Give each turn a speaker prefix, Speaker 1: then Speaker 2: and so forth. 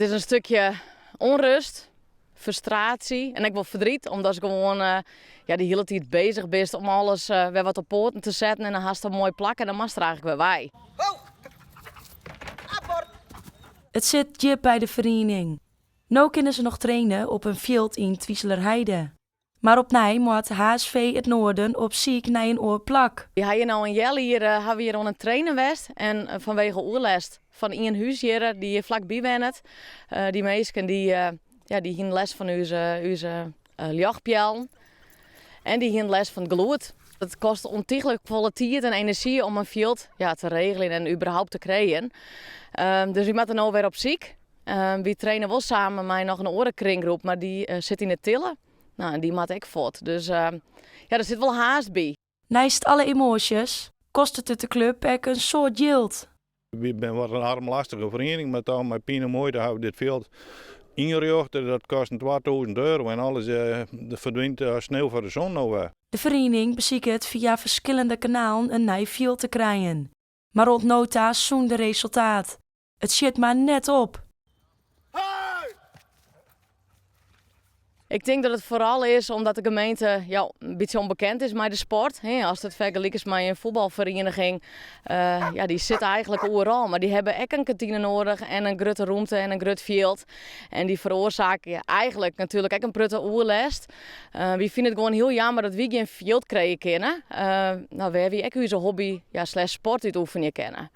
Speaker 1: It is in stikje ûnrêst, frustraasje en ek wol fertriet, omdatst gewoan ja, de hiele tiid beuzich bist om alles wer wat op poaten te setten en dan hast in moai plak en dan moatst der eigentlik wer wei.
Speaker 2: It sit djip by de feriening. No kinne se noch traine op in fjild yn Twizelerheide. Mar opnij moat HSV It Noarden op syk nei in oar plak.
Speaker 1: Wy ha hjir no in healjier ha wy hjir oan it trainen west en fanwege oerlêst fan ien hús hjir dy't hjir flakby wennet. Dy minsken dy, ja, dy hiene lêst fan ús, ús ljochtpeallen en dy hiene lêst fan it gelûd. It kostet ûntychlik folle tiid en enerzjy om in fjild, ja, te regeljen en überhaupt te krijen. Dus wy moatte no wer op syk. Wy traine wol samen mei noch in oare kringgroep, mar dy sit yn 'e Tille. No, en dy moat ek fuort. Dus ja, der sit wol haast by.
Speaker 2: Neist alle emoasjes kostet it de klup ek in soad jild.
Speaker 3: Wy binne wat in armlastige feriening, mar toch mei pine en muoite hawwe we dit fjild ynrjochte. Dat kostet 2000 euro en alles ferdwynt as sneeuw foar de zon no wer.
Speaker 2: De feriening besiket fia ferskillende kanalen in nij fjild te krijen. Mar oant no ta sûnder resultaat. It sjit mar net op.
Speaker 1: Ik tink dat it foaral is omdat de gemeente, ja, in bytsje ûnbekend is mei de sport. Ast it fergelikest mei in fuotbalferiening, ja, dy sitte eigentlik oeral. Mar dy hawwe ek in kantine nedich en in grutte romte en in grut fjild. En dy feroarsaakje eigentlik natuerlik ek in protte oerlêst. Wy fine it gewoan hiel jammer dat wy gjin fjild krije kinne. No, wêr wy ek ús hobby, ja, slash sport útoefenje kinne.